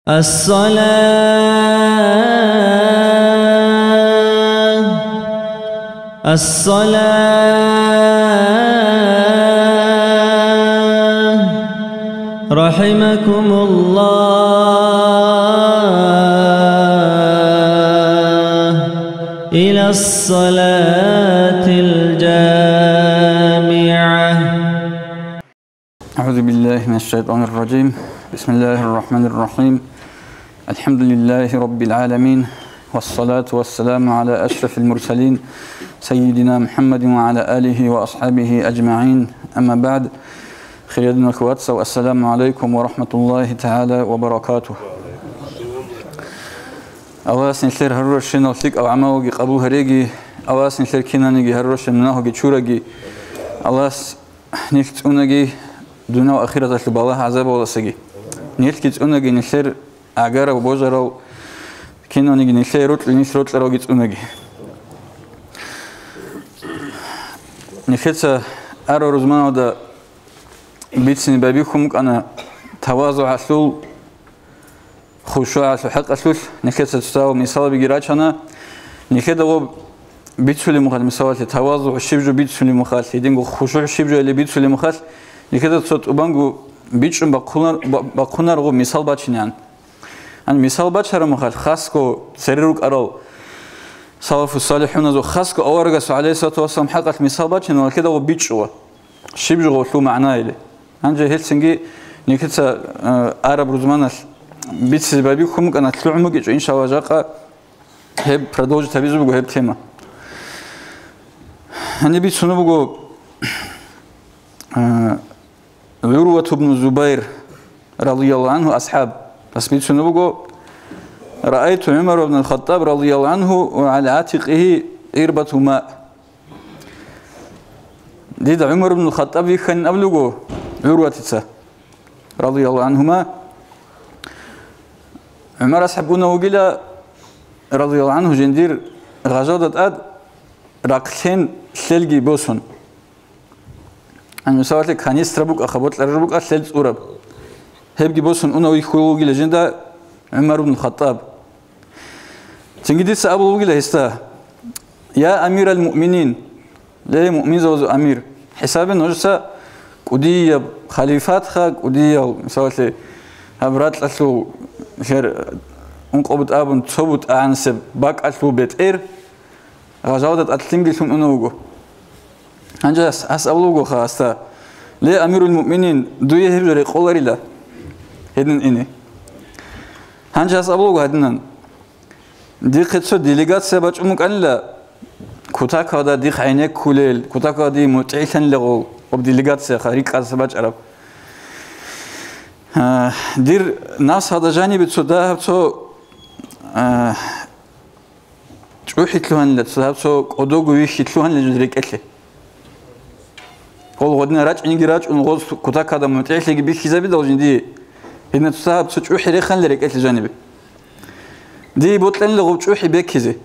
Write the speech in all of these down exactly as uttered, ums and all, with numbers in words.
الصلاة، الصلاة، رحمكم الله، إلى الصلاة الجامعة. أعوذ بالله من الشيطان الرجيم. بسم الله الرحمن الرحيم. الحمد لله رب العالمين. والصلاة والسلام على أشرف المرسلين سيدنا محمد وعلى آله وأصحابه أجمعين. أما بعد. Хириял диналъул вацал, ассаламу гӀалайкум ва рахӀматуллагьи тагӀала ва баракатугь. Аллагьас нилъер гьарурал щинал лъикӀал гӀамалги къабул гьареги, Аллагьас нилъер кинаниги гьарурал щинал мунагьалги чураги, Аллагьас нилъ цӀунаги дуниял ахираталъул балагь-гӀазабалдасаги. Нилъги цӀунаги нилъер гӀагарал, божарал, киналниги нилъее рокьи, нилъ рокьаралги цӀунаги. Нилъеца арал рузманалда бицине байбихьун букӀана тавазугӀалъул, хушугӀалъул хӀакъалъулъ. Нилъеца цоцал мисалабиги рачана. Нилъеда гъоб бицулеб мухъалъ, мисалалъе, тавазугӀ щиб жо бицулеб мухъалъ, гьединго хушугӀ щиб жо или бицулеб мухъалъ, нилъеда цо тӀубанго бичӀчӀун бахъунар-, ба-, бахъунарго мисал бачинегӀан. Гьанже мисал бачараб мехалъ, хасго цере рукӀарал салафу-салихӀуназул, хасго аварагасул, гӀалайгьиссалату вассалам, хӀакъалъ мисал бачинал, нилъеда гъоб бичӀчӀула, щиб жо гъолъул магӀна или. Гьанже гьелъинги нилъеца, э, араб рузманалъ бицизе байбихьун букӀана, лъугӀун букӀинчӀо, иншаллагь, жакъа гьеб продолжить гьабизе буго гьеб тема. Гьаниб бицунеб буго, э, ГӀурват ибн Зубайр, радияллагьу гӀангьу, асхӀаб, гьас бицунеб буго: «Раайту ГӀумар ибн аль-Хаттаб, радияллагьу гӀангьу, ва гӀала гӀатикъигьи гӀирбату ма». Дида ГӀумар ибн аль-Хаттаб вихьанин абулеб буго ГӀурватица, радияллагьу гӀангьума. ГӀумар асхӀаб унав вугила, радияллагьу гӀангьу, жиндир гъажалда тӀад рахълъен лъелги босун. Гьанже, мисалалъе, канистра букӀаха, бокьараб букӀа лъел цӀураб. Гьебги босун унав вихьулев вугила жинда ГӀумар ибн Хаттаб. Цинги дица абулеб бугила гьесда: «Я амирал муъминин, ле, муъминзабазул амир, хӀисабе нужеца кӀудияб халифатха, кӀудиял, мисалалъе, гьаб ракьалъул хер ункъо бутӀа абун, цо бутӀа гӀанасеб бакӀалъул бетӀер». Гъажалда тӀад лъимги лъун унев вуго. Гьанже гьас, гьас абулеб бугоха гьасда: «Ле, амирул муъминин, дуе гьеб жо рекъоларила гьедин ине». Гьанже гьас абулеб буго гьадинан: «Дихъе цо делегация бачӀун букӀанила, кутакалда дихъ гӀенеккулел, кутакалда дие мутӀигӀлъанила гъол, гъоб делегацияха рикӀкӀадаса бачӀараб. А, дир нас гьалда жанибе цо дагьаб цо, а, чӀухӀи лъугьанила, цо гьаб цо кӀодого вихьи лъугьанила жиндир рекӀелъе. Гъол гъодина рачӀинеги рачӀун, гъоз кутакалда мутӀигӀлъиги бихьизабидал жиндие, гьедина цо гьаб цо чӀухӀи реханила рекӀелъе жанибе. Дие бокьанила гъоб чӀухӀи бекизе».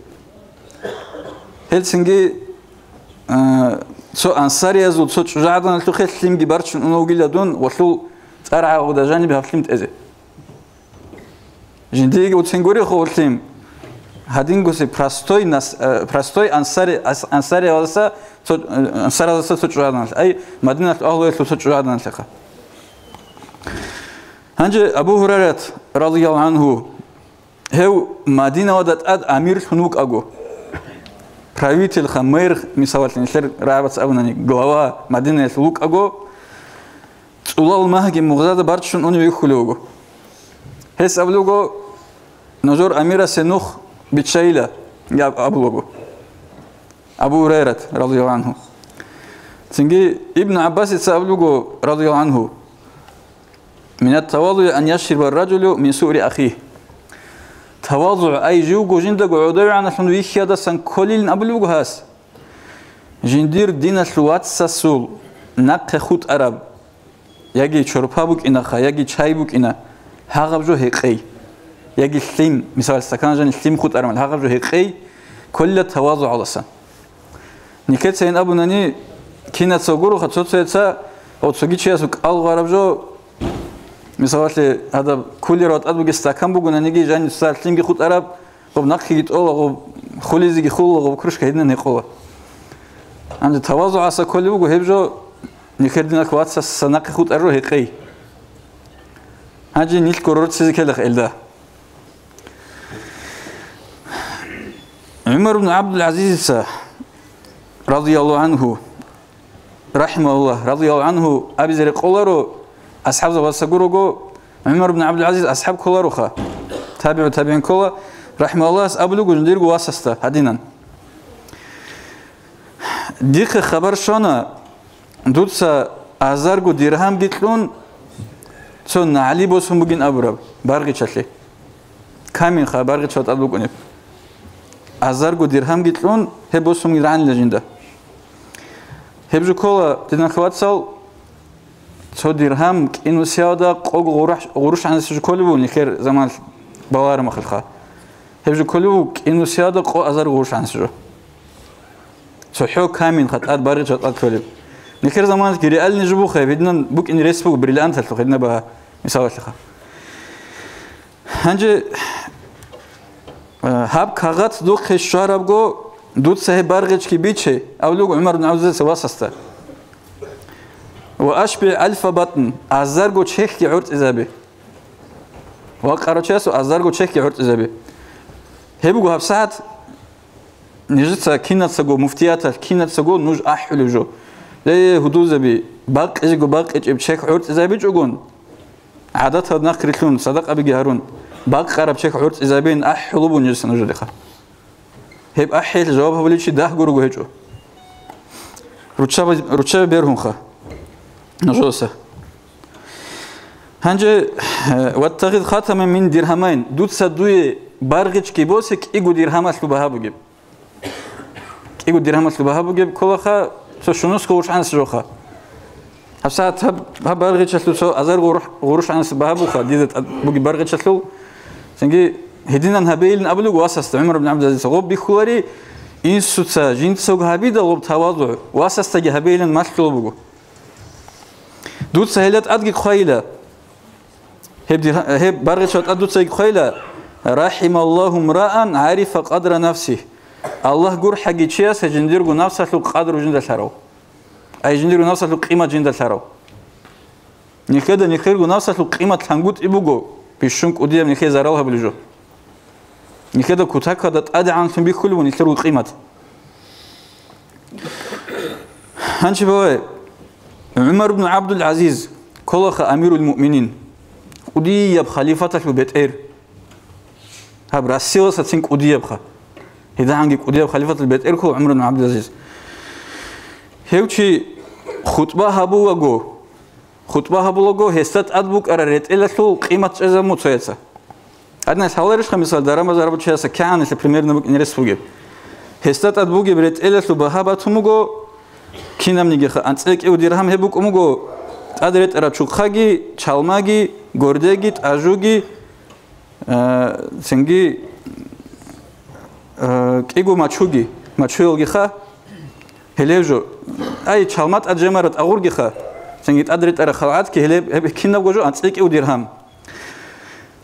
Гьелцинги, а, цо ансариязул цо чӀужугӀаданалъухъе лъимги барчун унев вугила дун, гъолъул цӀар гӀагъуда жанибе гьаб лъим тӀезе. Жиндиеги уцин гурехъо гъолъим, гьадингуси простой нас-, э, простой ансари-, ас-, ансариялдаса цо, э, ансариялдаса цо чӀужугӀаданалъ, ай, Мадиналъ агьлуялъул цо чӀужугӀаданалъеха. Гьанже Абу Гьурайрат, радияллагьу гӀангьу, гьев Мадиналда тӀад амирлъун вукӀаго, правительха, мэр, мисалалъе, нилъер рагӀабаца абунани, глава Мадинаялъул вукӀаго, цӀулал магьги мугъзада барччун унев вихьулев вуго. Гьес абулего: «Нужер амирасе нух биччайила», — абулего Абу Гьурайрат, радияллагьу гӀангьу. Цинги Ибн ГӀаббасица абулего, радияллагьу гӀангьу: «Минат тавазуи ан яшриба ар-ражулу мин суъри ахихи». Тавазугь, ай, живго жиндаго гӀодовегӀаналъун вихьиядасан кколилин абулеб буго гьас. Жиндир диналъул вацасул нахъе хутӀараб, яги чорпа букӀинаха, яги чай букӀина, гьагъаб жо гьекъей, яги лъим, мисал, стакан жани лъим хутӀараб, гьагъаб жо гьекъей, кколила тавазугьаласан. Нилъецайин абунани, кинаца гуроха, цо-цояца, о, цоги чиясул кӀал гъвараб жо, Мисалалъе, гьадаб кулерал тӀад бугеб стакан бугонаниги, жаниб цоцазда лъимги хутӀараб, гъоб нахъеги тӀола, гъоб хулизеги хула, гъоб кружка гьединан гьекъола. Гьанже тавазугӀаса кколеб буго гьеб жо, нилъер диналъ вацасда нахъе хутӀараб жо гьекъей. Гьанже нилъго рорцизе ккелаха гьелда. ГӀумар ибн ГӀабдул-ГӀазизица, радияллагьу гӀангьу, рахӀимагьуллагь, радияллагьу гӀангьу абизе рекъоларо, асхӀабзабаз гурого, ГӀумар ибн ГӀабдул-ГӀазиз асхӀаб кколароха, табигӀу табигӀин ккола, рахӀимагьуллагьас абулеб буго жиндирго васасда гьадинан: «Дихъе хабар щвана, дуца азарго диргьамги кьун цо нагӀли босун бугин абураб баргъичалъе». Каминха баргъичал тӀад букӀунеб. Азарго диргьамги кьун гьеб босун бугин рагӀанила жинда. Гьеб жо ккола, диналъ вацал, цо диргьам кӀинусиялда къого гъурущ-, гъурущ гӀанасеб жо кколеб буго нилъер заманалъ балагьараб мехалъха. Гьеб жо кколеб буго кӀинусиялда къо азарго гъурущ гӀанасеб жо. ЦохӀо каминха тӀад баргъичал тӀад кколеб. Нилъер заманалъги реальный жо буха, гьединан букӀине рес буго бриллианталъул гьединаб багьа, мисалалъеха. Гьанже, э, гьаб кагъат духъе щварабго, дуца гьеб баргъичги биче, абулеб буго ГӀумар ибн ГӀабдулгӀазизица васасда. «Ва ашби альфа батн», азарго чехьги гӀорцӀизабе. Ва къарачиясул азарго чехьги гӀорцӀизабе. Гьеб буго гьабсагӀат нижеца кинацаго, муфтияталъ кинацаго нуж ахӀулеб жо. Ле, гьудулзаби, бакъизего бакъичӀеб чехь гӀорцӀизабичӀогон, гӀадатал нахърилълъун, садакъабиги гьарун, бакъараб чехь гӀорцӀизабин ахӀулеб буго нижеца нужедеха. Гьеб ахӀиялъе жаваб гьабулев чи дагь гурого гьечӀо. Руччаби, руччаби бергьунха нужеца. Гьанже, э, «Ваттахид хатаман мин диргьамайн», дуца дуе баргъичги босе кӀиго диргьамалъул багьа бугеб. КӀиго диргьамалъул багьа бугеб кколаха, цо щунусго гъурущ гӀанасеб жоха. ГьабсагӀат гьаб, гьаб баргъичалъул цо азар гъурущ-, гъурущ гӀанасеб багьа буха, дида тӀад бугеб баргъичалъул. Цинги гьединан гьабейилан абулеб васасда, ГӀумар ибн ГӀабдулгӀазизица, гъоб бихьулари, инсуца, жинцаго гьабидал гъоб тавазугӀ, васасдаги гьабейилан малъулеб буго. Дуца гьелда тӀадги хъвайила. Гьеб дир-, гьеб баргъичал тӀад дуцаги хъвайила: «РахӀималлагьу мраан гӀарифа къадра нафсигь». Аллагь гурхӀаги чиясе жиндирго нафсалъул къадру жинда лъарав. Ай жиндирго нафсалъул къимат жинда лъарав. Нилъеда нилъерго нафсалъул къимат лъангутӀи буго, бищун кӀудияб нилъее зарал гьабулеб жо. Нилъеда кутакалда тӀадегӀанлъун бихьулеб буго нилъерго къимат. Гьанчи бавай, ГӀумар ибн ГӀабдул-ГӀазиз, кколаха амирул муъминин, кӀудияб халифаталъул бетӀер. Гьаб Россиялдаса цин кӀудиябха. ГьедигӀанги кӀудияб халифаталъул бетӀер ккола ГӀумар ибн ГӀабдул-ГӀазиз. Гьев чи хутӀба гьабулаго, хутӀба гьабулаго, гьесда тӀад букӀараб ретӀелалъул къимат чӀезабун буго цояца. Гьадинал гьаларищха, мисал, дарамазараб чияса кигӀанилъа примерно букӀине рес бугеб? Гьесда тӀад бугеб ретӀелалъул багьа батун буго, кинабниги ха, анцӀила кӀиго диргьам гьеб букӀун буго, тӀад ретӀараб чухъаги, чалмаги, гордеги, тӀажуги, а, цинги, а, кӀиго мачуги, мачуялги ха, гьелев жо. Ай, чалма тӀад жемара тӀагъурги ха, цинги тӀад ретӀара халгӀатги, гьелеб, гьеб кинабго жо анцӀила кӀиго диргьам.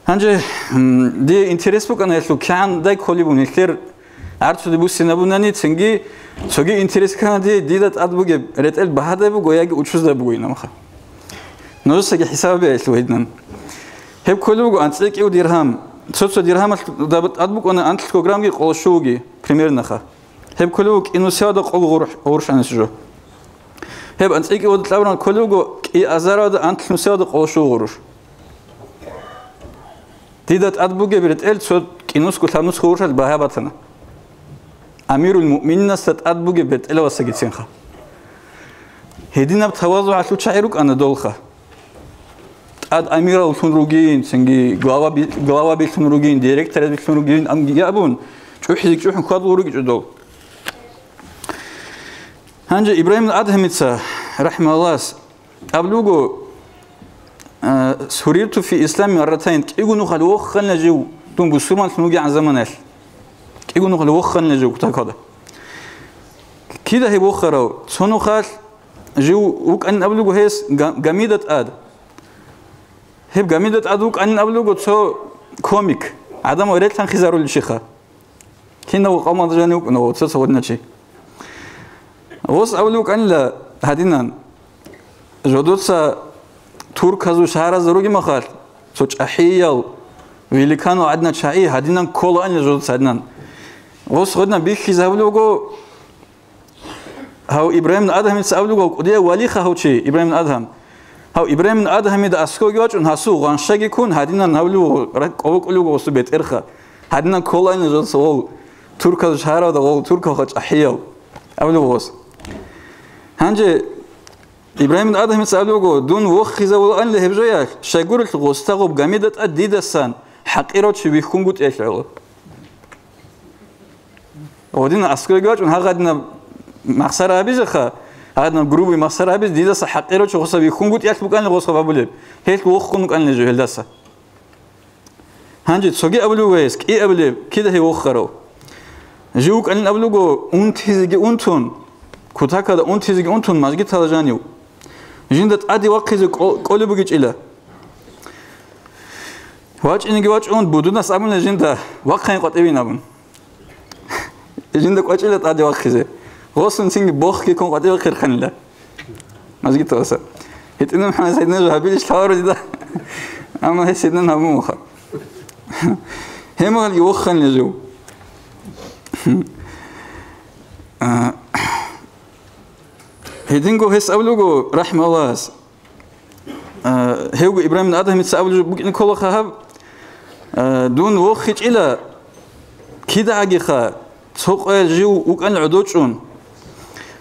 Гьанже, м, дие интерес букӀана гьелъул, кигӀандай кколеб бугеб нилъер гӀарцуде буссинабунани, цинги цоги интерес ккана дие, дида тӀад бугеб ретӀел багьадай буго яги учуздай буго инамха. Нужецаги хӀисаб гьабе гьелъул гьединан. Гьеб кколеб буго анцӀила кӀиго диргьам. Цо-цо диргьамалъ даб-, тӀад букӀана анлъго граммги къоло щуги, примерноха. Гьеб кколеб буго кӀинусиялда къого гъурущ-, гъурущ гӀанасеб жо. Гьеб анцӀила кӀиго кьабурал кколеб буго кӀиазаралда анлънусиялда къоло щуго гъурущ. Дида тӀад бугеб ретӀел цо кӀинусго лъабнусго гъурущалъ багьа батана. Амирул муъмининасда тӀад бугеб ретӀелалдасагицинха. Гьединаб тавазугӀалъул чагӀи рукӀана долха. ТӀад амираллъун ругин, цинги глава би-, главабилъун ругин, директорабилъун ругин, амги абун, чӀухӀизеги чӀухӀун хьвадулел ругичӀо дол. Гьанже Ибрагьим Адгьамица, рахӀимагьуллагь, абулеб буго, а, «Сурирту фи ислами марратайн», кӀиго нухалъ вохана жив дун бусурманлъун вугегӀан заманаялъ. КӀиго нухалъ вохана жив кутакалда. Кида гьеб вохарав? Цо нухалъ жив вукӀанин абулеб буго гьес га-, гамида тӀад. Гьеб гамида тӀад вукӀанин абулеб буго цо комик, гӀадамал релълъанхъизарулев чиха. Кинав къавмалда жанив вукӀунев цо-цо гъодинав чи. Гъос абулев вукӀанила гьадинан: «Жодоца турказул шагьаразда ругеб мехалъ, цо чӀахӀиял, великанал гӀадинал чагӀи гьадинан кколаанила жодоца гьадинан». Гъос гъодинан бихьизе гьабулеб буго, гьав Ибрагьим Адгьамица абулеб буго, кӀудияв валиха гьав чи, Ибрагьим Адгьам. Гьав Ибрагьим Адгьамида аскӀовеги вачӀун, гьасул гъаншаги ккун, гьадинан гьабулеб буго, ра-, къо-, букӀулеб буго гъосул бетӀерха. Гьадинан кколаанила жодоца гъол турказул шагьаразда, гъол туркалха чӀахӀиял, абулеб буго гъос. Гьанже Ибрагьим Адгьамица абулеб буго: «Дун вохизавулаанила гьеб жоялъ, щайгурелъул гъосда гъоб гамида тӀад дидасан хӀакъирав чи вихьунгутӀиялъ гӀоло». Гъодин аскӀовеги вачӀун, гьагъадинаб махсара гьабизеха, гьагъадинаб грубый махсара гьабизе, дидаса хӀакъирав чи гъоса вихьунгутӀиялъ букӀанила гъоса бабулеб, гьелъ вохун вукӀанила жо гьелдаса. Гьанже цоги абулеб вуго гьес, кӀиабилеб, кида гьев вохарав? Жив вукӀанин абулеб буго унтизеги унтун, кутакалда унтизеги унтун, мажгиталда жанив. Жинда тӀаде вахъизе кӀо-, кӀолеб бугечӀила. ВачӀинеги вачӀун, будунас абуна жинда: «Вахъайин къватӀивин», – абун. Жинда кӀвачӀила тӀаде вахъизе. Гъосун цинги бохги ккун къватӀивахъе реханила. Мажгиталдаса. ГьитӀинаб МухӀаммад, гьединаб жо гьабилищ лъаларо дида. Амма гьес гьединан гьабун ваха. Гьебмехалги воханила жив. А, гьединго гьес абулеб буго, рахӀмаллагьас. А, гьевго Ибрагьим Адгьамица абулеб букӀине кколаха гьаб: «А, дун вохичӀила, кидагӀагиха, цо къоялъ жив вукӀанила гӀодов чӀун,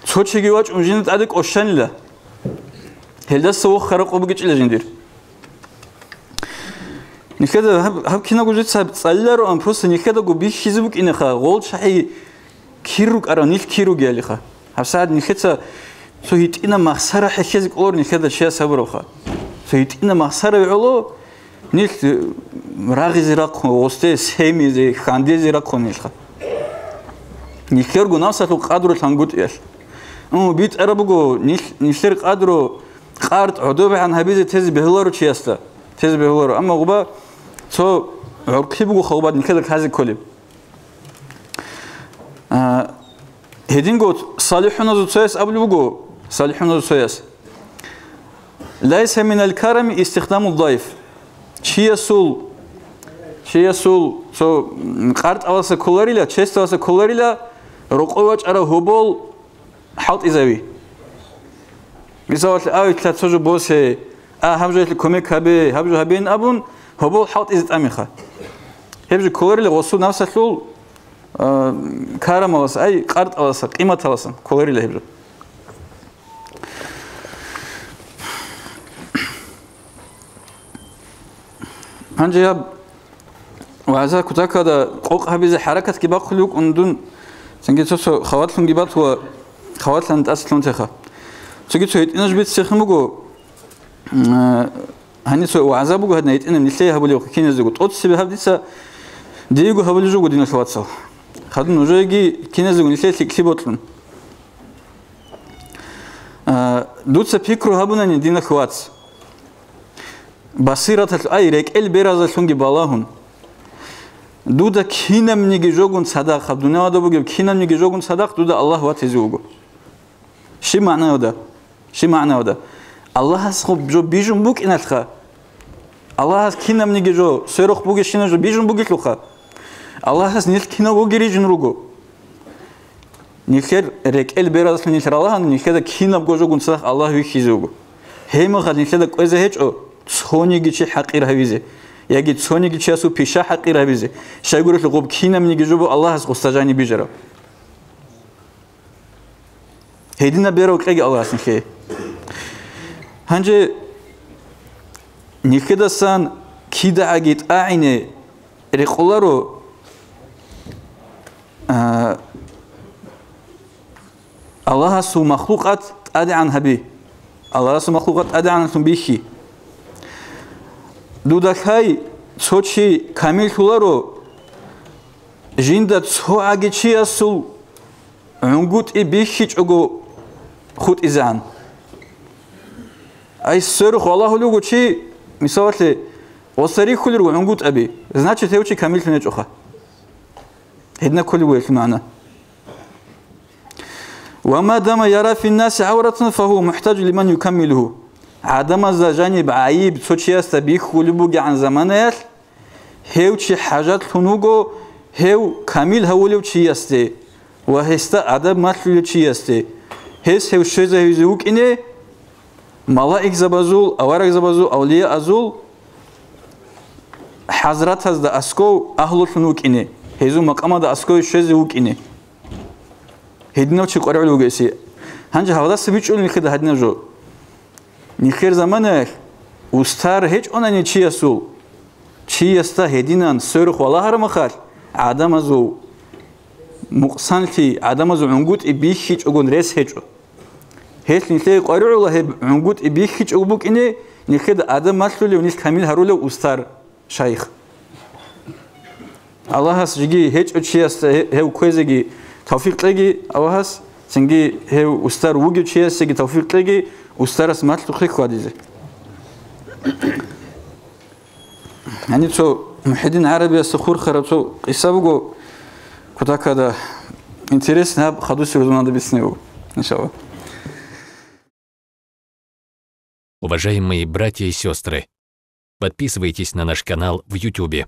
цо чиги вачӀун жинда тӀаде кӀощанила. Гьелдаса вохараб къо бугечӀила жиндир». Нилъеда гьаб, гьаб кинабго жеца цӀалилароан, просто нилъедаго бихьизе букӀинеха, гъол чагӀи кир рукӀарал, нилъ кир ругеялиха. ГьабсагӀат нилъеца цо гьитӀинаб махсара хӀехьезе кӀоларо нилъеда чияс гьабурабха. Цо гьитӀинаб махсараби гӀоло нилъ, э, рагъизе рахъун, гъосде семизе, хьандезе рахъун нилъха. Нилъерго напсалъул къадру лъангутӀиялъ. Амма битӀараб буго, нилъ-, нилъер къадру къартӀ гӀодобегӀан гьабизе тезе бегьуларо чиясда, тезе бегьуларо. Амма гъуба цо гӀурхъи буго халбат нилъеда лъазе кколеб. А, гьединго салихӀуназул цояс абулеб буго, салихӀуназул цояс: «Лайса минал карами истихдаму дайф». Чиясул, чиясул цо, м, къартӀаласа кколарила, честаласа кколарила, рокъов вачӀарав гьобол хӀалтӀизави. Мисалалъе, а, итла цо жо босе, а, гьаб жоялъе кумек гьабе, гьаб жо гьабеин абун, гьобол хӀалтӀизе тӀамиха. Гьеб жо кколарила гъосул напсалъул, а, карамаласа, ай, къартӀаласа, къиматаласан кколарила гьеб жо. Гьанже гьаб вагӀза кутакалда къокъ гьабизе хӀаракатги бахъулев вукӀун дун, цинги цо-цо хаватлъунги батула, хаватлъан тӀаса лъунтеха. Цоги цо гьитӀинаб жо бицехин буго, м, гьаниб цо вагӀза буго гьадин гьитӀинаб нилъее гьабулевха киназего. ТӀоцебе гьаб дица диего гьабулеб жо буго, диналъ вацал. Хадуб нужееги киназего нилъее лъикӀлъи бокьун. А, дуца пикру гьабунани, диналъ вац. Басираталъ, ай, рекӀел беразалъунги балагьун. Дуда кинабниги жогун цадахъ, гьаб дуниялда бугеб кинабниги жогун цадахъ дуда Аллагь ватизе вуго. Щиб магӀнаялда? Щиб магӀнаялда? Аллагьас гъоб жо бижун букӀиналъха. Аллагьас кинабниги жо, сверухъ бугебщинаб жо бижун бугелъулха. Аллагьас нилъ кинав вугерижун руго. Нилъер рекӀел беразлъун нилъ ралагьана, нилъеда кинабго жогун цадахъ Аллагь вихьизе вуго. Гьебмехалъ нилъеда кӀвезе гьечӀо цониги чи хӀакъир гьавизе, яги цониги чиясул пиша хӀакъир гьавизе, щайгурелъул гъоб кинабниги жо буго Аллагьас гъосда жаниб бижараб. Гьединаб берал кьеги Аллагьас нилъее. Гьанже нилъедасан кидагӀаги тӀагӀине рекъоларо, а, Аллагьасул махлукъат тӀадегӀан гьаби. Аллагьасул махлукъат тӀадегӀанлъун бихьи. Дуда лъай, цо чи камиллъуларо, жинда цо гӀаги чиясул гӀунгутӀи бихьичӀого хутӀизегӀан. Ай, сверухъ валагьулев вуго чи, Мисалалъе, гъоса рихьулел руго гӀунгутӀаби, значит, гьев чи камиллъун гьечӀоха. Гьедина кколеб буго гьелъул магӀна. «Ва ма дама яра финнаси гӀавратан, фагьува мухӀтажу лиман юкаммилугьу». ГӀадамазда жаниб гӀайиб цо чиясда бихьулеб бугегӀан заманаялъ, гьев чи хӀажатлъун вуго гьев камил гьавулев чиясде ва гьесда адаб малъулев чиясде. Гьес гьев щвезавизе вукӀине, малаикзабазул, аварагзабазул, авлияазул хӀазратазда асков агьлулъун вукӀине, гьезул макъамада асков щвезе вукӀине. Гьединав чи къваригӀул вугеси. Гьанже гьавдаса бичӀчӀулин нилъеда гьадинаб жо. Нилъер заманаялъ устар гьечӀонани чиясул, чиясда гьединан сверухъ валагьараб мехалъ, гӀадамазул мукъсанлъи, гӀадамазул гӀунгутӀи бихьичӀогун рес гьечӀо. Гьелъ нилъее къваригӀула гьеб гӀунгутӀи бихьичӀого букӀине, нилъеда адаб малъулев, нилъ камил гьарулев устар, шайх. Аллагьас жеги гьечӀо чиясда гье-, гьев кквезеги тавфикъ кьеги Аллагьас, цинги гьев устар вугев чиясеги тавфикъ кьеги, устарас малъухъе хьвадизе. Гьаниб цо МухӀиддин ГӀарабиясда хурхараб цо къиса буго, кутакада интересно, гьаб хадуси рузманалда бицине буго, иншалла. Уважаемые братья и сестры, подписывайтесь на наш канал в Ютубе.